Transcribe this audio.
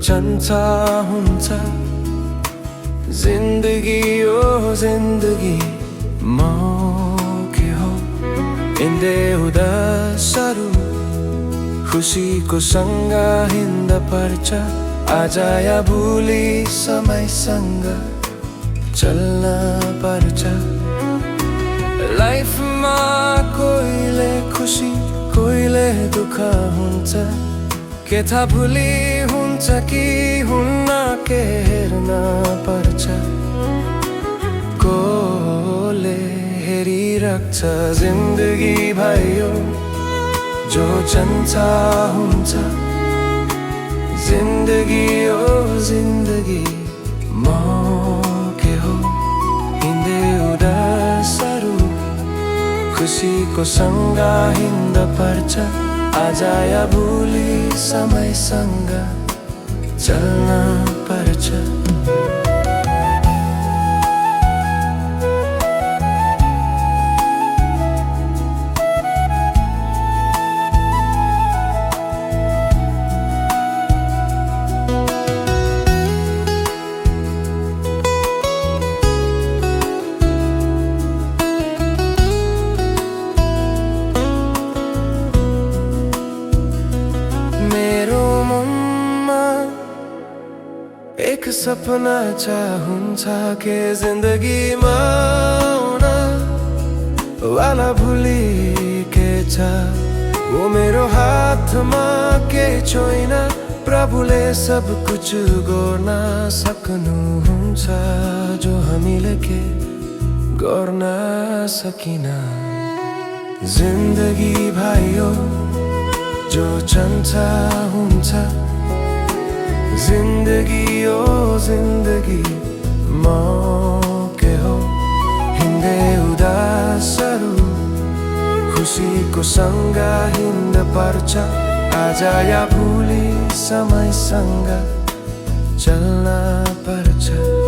चल्छ हुन्छ जिन्दगी ओ जिन्दगी म के हो हिँड्दै सरू खुसीको सँग हिँड्दा पर्छ आज या भोलि समयसँग चल्न पर्छ लाइफमा कोहीले खुसी कोहीले दुःख हुन्छ के थाहा भोलि हुन्छ कि हुन्न के हेर्न पर्छ कोले हेरिराख्छ जिन्दगी भयो जो चल्छ हुन्छ जिन्दगी ओ जिन्दगी म के हो हिँड्दै सरू खुसीको सँग हिँड्दा पर्छ आज या भोलि समयसँग चल्न पर्छ एक सपना हुन्छ के जिन्दगीमा आउन वाला भोलि के छ वो मेरो हातमा के छैन प्रभुले सब कुछ गर्न सक्नुहुन्छ जो हामीले के गर्न सकिन जिन्दगी भयो जो चल्छ हुन्छ जिन्दगी ओ जिन्दगी म के हो हिँड्दै सरू खुसीको सँग हिँड्दा पर्छ आज या भोलि समयसँग चल्न पर्छ